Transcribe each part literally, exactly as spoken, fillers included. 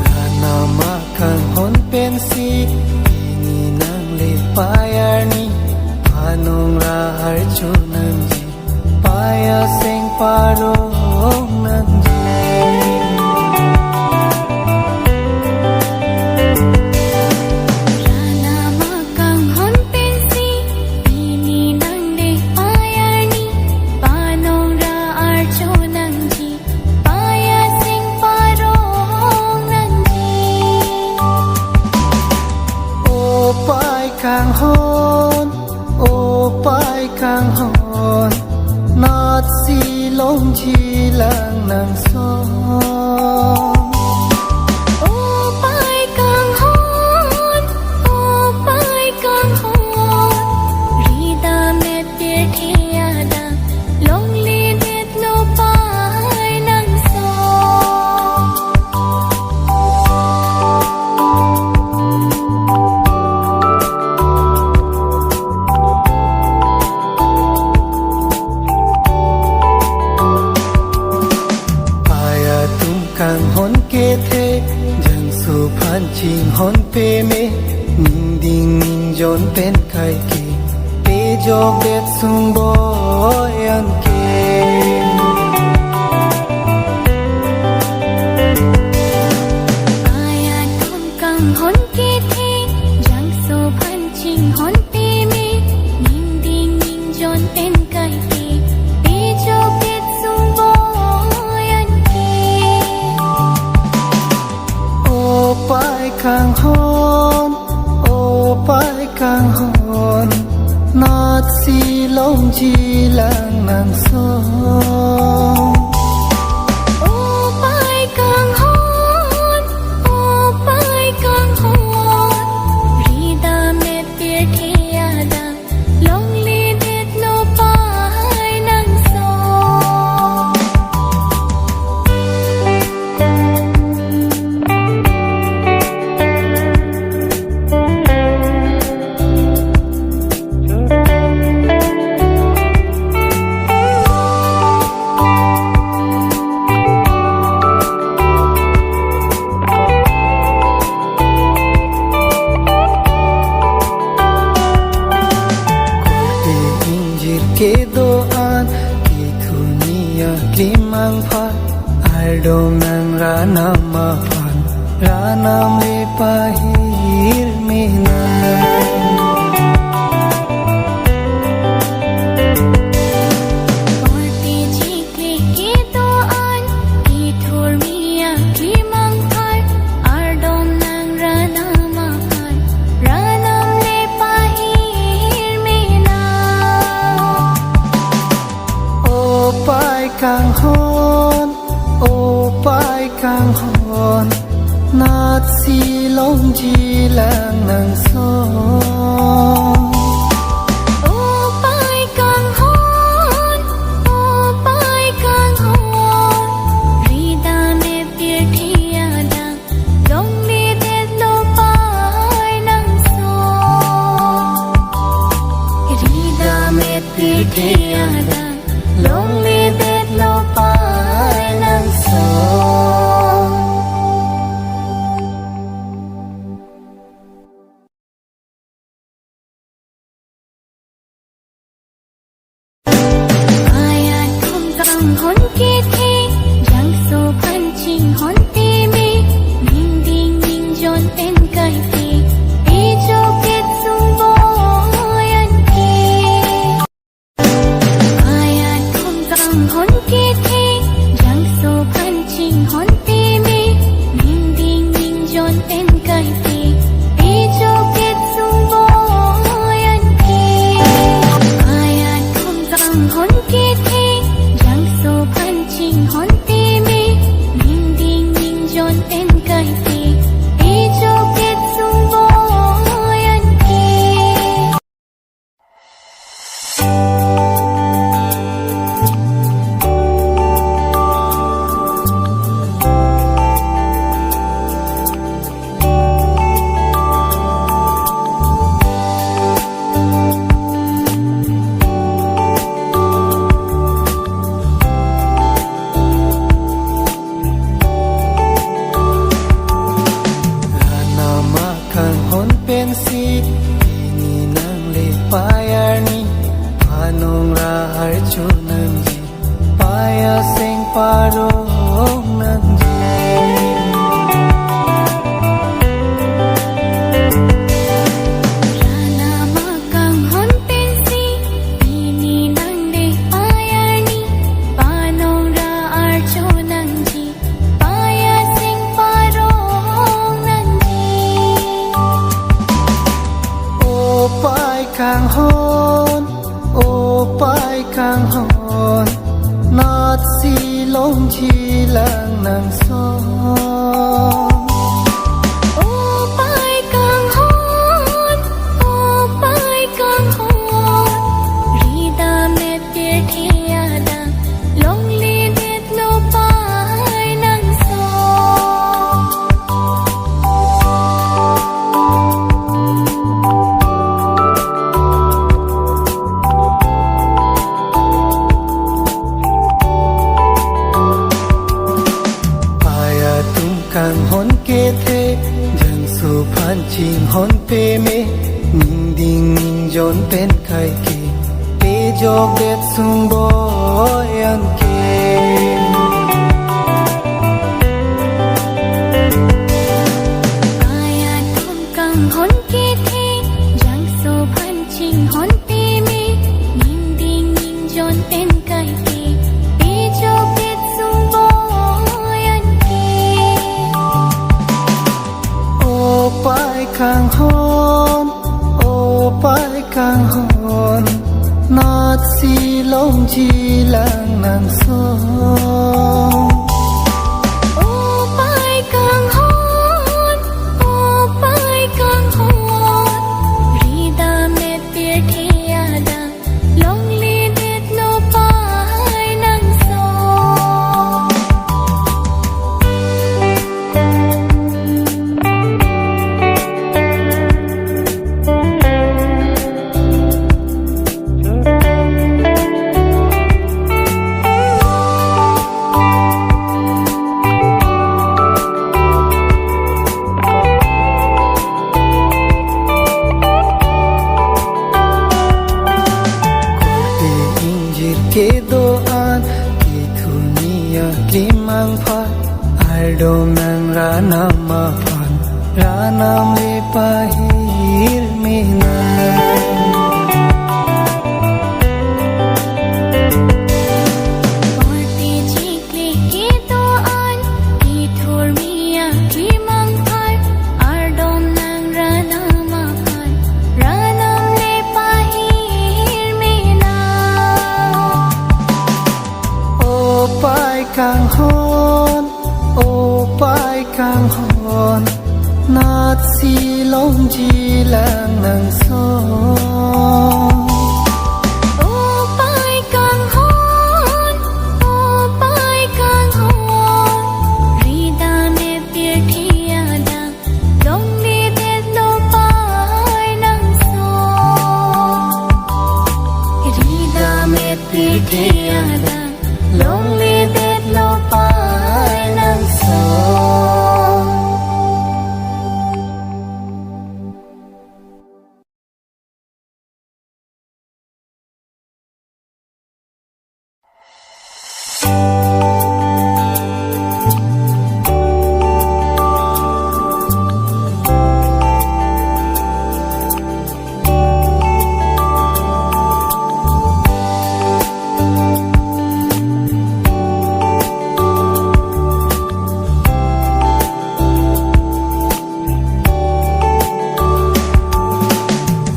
Ranama kanghon pensi, pini nangle payarni, panong ra archo nangji, paya seng parong nangji. Ranama kanghon pensi, pini nangle payarni, panong ra archo nangji, paya seng parong nangji. O pai kanghon, o pai kanghon, natsi longji lang nangso. O pai kanghon, o pai kanghon, ridam-et pirthe adang, longledetlo pai nangso. Pai atum kanghon kethe, jangso aphan chinghon peme, ningding ningjon pen kaike, pejokdet sungboi anke. Pai atum kanghon kethe, jangso aphan chinghon peme, ningding ningjon pen kaike, pejokdet sungboi anke. O pai kanghon, o pai kanghon, natsi longji lang nangso. O pai kanghon, o pai kanghon, ridam-et pirthe adang, longledetlo pai nangso. Korte ingjir kedo-an, kethurmi aklimang aphan, ardom nang ranam aphan, ranam le pahir mena. Korte chikli kedo-an, kethurmi aklimang aphan, ardom nang ranam aphan, ranam le pahir mena. O pai kanghon, o pai kanghon, natsi longji lang nangso. O pai kanghon, o pai kanghon, ridam-et pirthe adang, longledetlo pai nangso. Ridam-et pirthe adang, longledetlo pai nangso. Pai atum kanghon kethe, jangso aphan chinghon peme, ningding ningjon pen kaike, pejokdet sungboi anke. Pai atum kanghon kethe, jangso aphan chinghon peme, ningding ningjon pen kaike, pejokdet sungboi anke. Pai atum kanghon kethe, jangso aphan ching Pei arni, panong ra archo nangji, pei aseng parong nangji. Ranam akanghon pensi, pini nang de pei arni, panong ra archo nangji, pei aseng parong nangji. O pei kanghon, o pei kanghon, natsi longji lang nang song. O pei kanghon, o pei kanghon, ridam-et pirthe adang, longledetlo pei nang song. Pei atum kanghon kethe, jangso aphan chinghon peme, ningding ningjon pen kaike, pejokdet sungboi anke. Pei atum kanghon kethe, jangso aphan chinghon peme, ningding ningjon pen kaike, pejokdet sungboi anke. O pei kanghon, o pei kanghon, natsi longji lang nang song. O pei kanghon, o pei kanghon, ridam-et pirthe adang, longledetlo pei nang song. Korte ingjir kedo-an, kethurmi aklimang aphan, ardom nang ranam aphan, ranam le pahir mena. Korte chikli kedo-an, kethurmi aklimang aphan, ardom nang ranam aphan, ranam le pahir mena. O pei kanghon, o pei kanghon, natsi longji lang nang song. O pei kanghon, o pei kanghon, ridam-et pirthe adang, longledetlo pei nang song. Ridam-et pirthe adang, longledetlo pei nang song.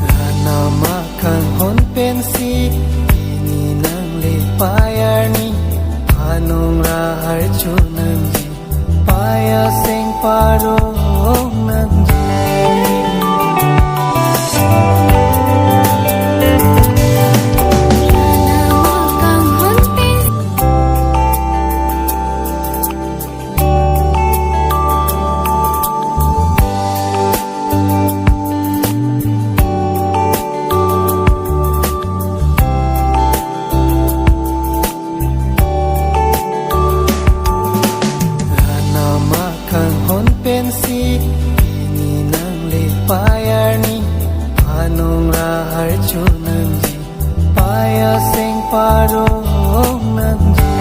Ranam akanghon pensi, pini nang le pei arni, panong ra archo nangji, pei aseng parong nangji. Ranam akanghon pensi. Ranam akanghon pensi, Chonangji, payaseng parong nangji.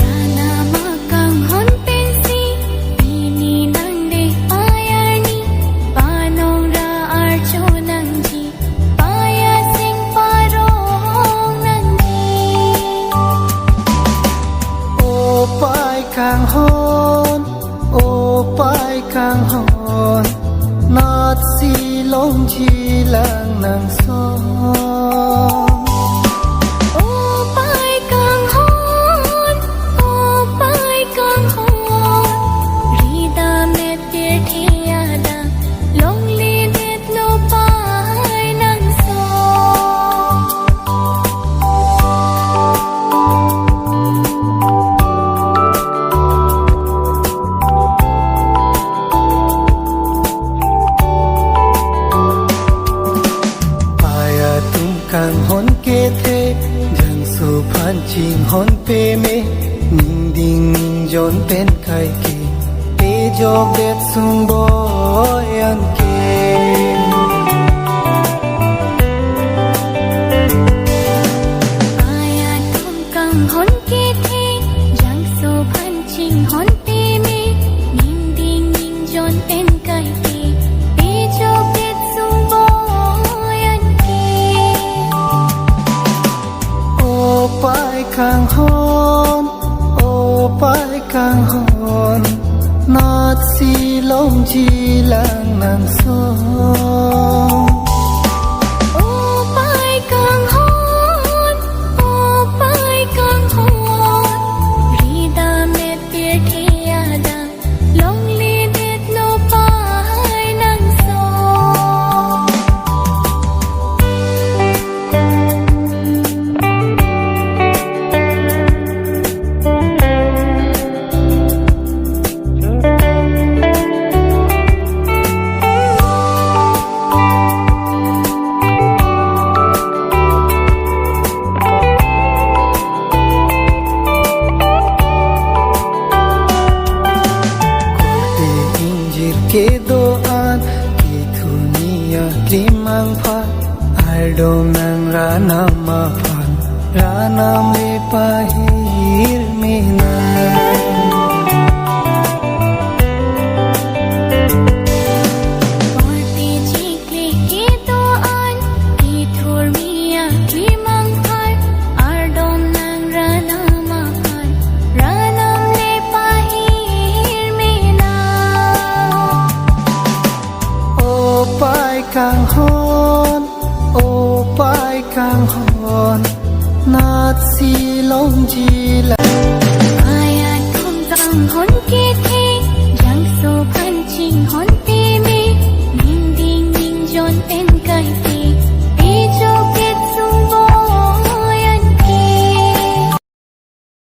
Ranam akanghon pensi, pini nangdek payarni, panong ra archo nangji, payaseng parong nangji. O pai kanghon, o pai kanghon, natsi longji lang nangso. O pai kanghon, o pai kanghon, ridam-et pirthe adang, longledetlo pai nangso. Pai atum kanghon kethe, jangso aphan chinghon peme, ningding ningjon pen kaike, pejokdet sungboi anke. Pai atum kanghon kethe, jangso aphan chinghon peme, ningding ningjon pen kaike, pejokdet sungboi anke. O pai kanghon, o pai kanghon, natsi longji lang nangso. O pai kanghon, o pai kanghon, ridam-et pirthe adang, longledetlo pai nangso. Korte ingjir kedo-an, kethurmi aklimang aphan, ardom nang ranam aphan, ranam le pahirme nang. Korte chikli kedo-an, kethurmi aklimang aphan, ardom nang ranam aphan, ranam le pahirme nang. O pai kanghon, o pai kanghon, natsi longji lang.